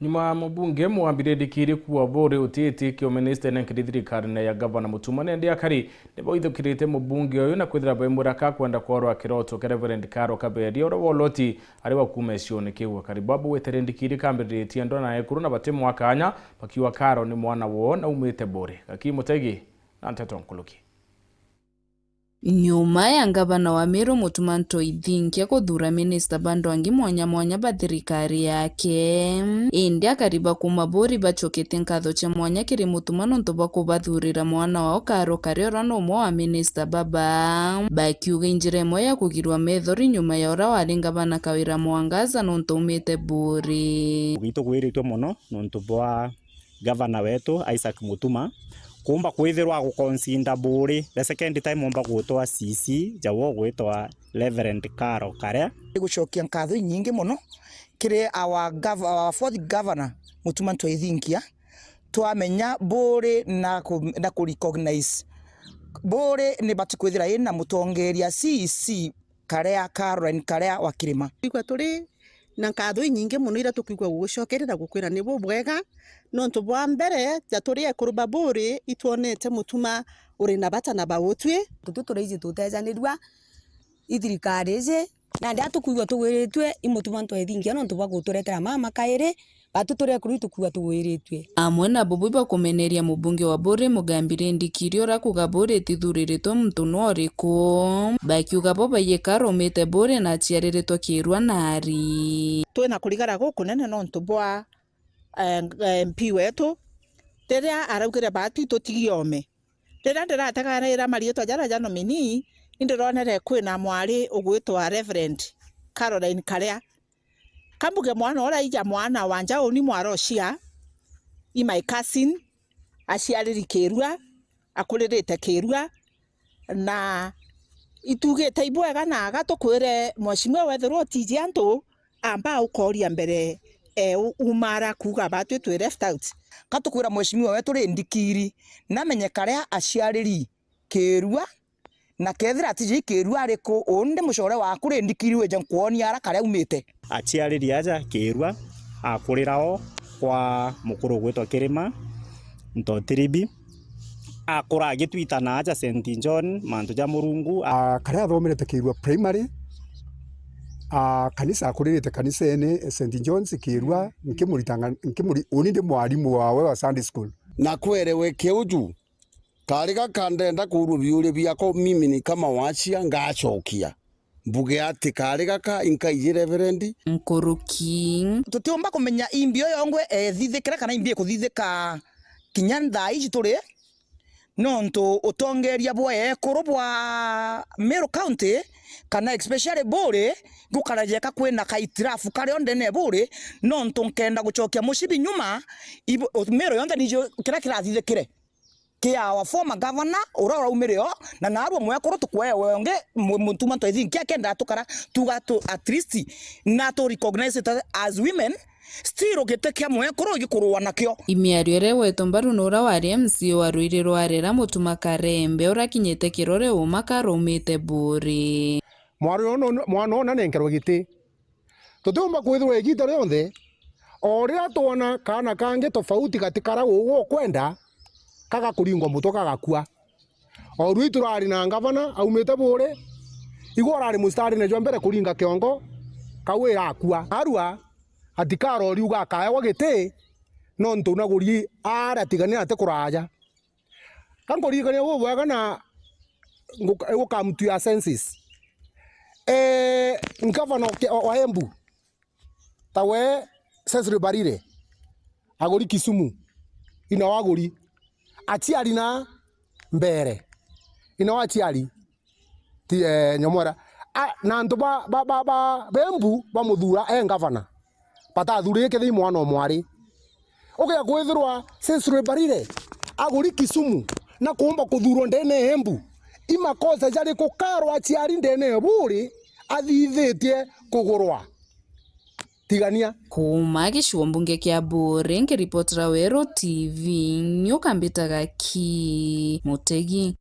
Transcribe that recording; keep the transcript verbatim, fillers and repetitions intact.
Nyuma ya mubunge Mugambi Rindikiri kuuga Buuri utiitikio ministene nkiri thirikarine ya Gavana Mutuma, nandi akari ni baithukirite mubunge uyu na kwithira baimwira ka kwenda kworwa kiroto kia Reverend Karo Kaberia, uria wa Oloti ari wa kuuma gicione kiu. Akari babo gwite Rindikiri kambiriritie ndwa na ekuru na bati mwaka anya, bakiuga Karo ni mwana woo na umite Buuri. Gaki Mutegi na nteto nkuruki. Nyuma ya ngavana wa Meru Mutuma Ntoi Thinkia kuthuura minista bandu angi mwanya mwanya ba thirikari yake, indi akari ba kuuma Buuri bacoketie nkatho cia mwanya kiri Mutuma nontu bwa kubathuurira mwana wao Karo Karia uria ni umwe wa minista baba, bakiuga i njira imwe ya kugirwa methori nyuma ya uria wari ngavana Kawira Mwangaza nontu aumite Buuri. Itugwiritue mono nontu bwa gavana wetu Isaac Mutuma kuumba kwithirwa aguconsider Buuri the second time umba gutwa C C ja wo gwitwa Reverend Karo Karia. Igucokia nkatho inyingi mono kiri our gov-, our fourth governor Mutuma Ntoi Thinkia, twamenya Buuri na ku-, na ku recognize Buuri ni bati kwithira ina mutongeria C C Karia, Caroline Karia wa Kirima. Twigua turi na nkatho inyingi mono iria tukwigua gugucokeria na gukwira ni bubwega, nontu bwa mbere, ja turi ekuru ba Buuri, itwonete Mutuma uri na bata na bautwi. Tutu turaiji tutejanirua i thirikari iji, nandi a tukwigua tugwiritue i Mutuma Ntoi Thinkia nontu bwa guturetera mama kairi, batu turi ekuru itukwigua tugwiritue. Amwe na bubu bakumeneria mubunge wa Buuri Mugambi Rindikiri uria kuuga Buuri itithuriritwe muntu no uriku, bakiuga bo baiyika arumite Buuri na aciariritwe Kirua na ari. Twina kurigara gukunene nontu bwa, eh, M P wetu, riria araugire batu itutigiome. Riria ndirateganira mariitwa jaria ja nominee, indironere kwina mwari ugwitwa Reverend Caroline Karia. Kambuge mwana uria aija mwana wa njauni mwarocia, i my cousin, aciariri Kirua, akuririte Kirua, na itugite ibwega na agatukwire mheshimiwa wethirwa utiji antu, amba ukoria mbere, e, u-, umara kuuga batwi twi left out. Katukwira mheshimiwa wetu Rindikiri namenye Karia aciariri Kirua, na kethira atiji Kirua ariku, undi mucore waku Rindikiri wije nkwonia ara Karia aumite. Aciariri aja Kirua, akurira o kwa mukuru ugwitwa Kirima Ntotiribi. Akura agitwita na aja Saint John, mantu ja Murungu. A, Karia athomerete Kirua Primary, a, kanisa akuririte kanisene, Saint John's Kirua, nkimurita nga-, nkimuri-, uni ndi mwarimu wawe wa Sunday school. Na kwerewe kiu ju, kari gaka ndenda kuurua biuria biakwa, mimi ni kama wachia, ngacokia. Mbuge ati kari gaka inkaiji Reverend. Nkuruki. Tutiumba kumenya imbi uyo yongwe ethithikira kana imbi ikuthithika kinya thaa iji turi, nontu utongeria bwa ekuru bwa Meru County, kana especially Buuri, gukara jeka kwina kaitirafu kario ndene ya Buuri, nontu nkenda gucokia mucibi nyuma, ibu-, Meru yonthe niji kiria kirathithikire. Kia our former governor, uria uraumire o, na narua mwekuru tukwewe ungi, mu-, Mutuma Ntoi Thinkia akenda tukara, tuga tu, at least, na tu recognize it as women, still giti kia mwekuru gikurua nakio. I miario iria igwetwe mbaru ni uria wari M C A wa Ruiri rwa Rera Mutuma Karembe, uria akinyite kirore uuma karumite Buuri. Mwari ona, mwana ona nenkerwe giti. Tutiumba kwithirwa igiita rionthe, o riria twona kaana kangi tofauti gati kara uu ukwenda, kagakuringwa mutwe kagakua. O rui turari na ngavana aumite Buuri, igwe urari mustarine jwa mbere kuringa kiongo, kau irakua. Arua, ati karori uga akaewa giti, nontu naguri ara tigania ati kuraja. Ka nkuririkania bubwega na ngu-, gu come to your senses. Eh, ngavana wa, wa Embu, tawe Cecily Mbarire, aguri Kisumu, ina waguri, aciari na mbere, ina waciari. Ti, eh, Nyamwera. A, na antu ba, ba, ba, ba, ba Embu bamuthura e ngavana. Batathurire kethira i mwana o mwari. Ugeja kwithirwa Cecily Mbarire aguri Kisumu na kuumba kuthurwa ndene ya Embu. I makosa jariku Karo aciari ndene ya Buuri athithitie kugurwa? Tigania. Kuuma gicigo mbunge kia Buuri, nkiripotera Weru T V, nyuka mbitaga Ki Mutegi.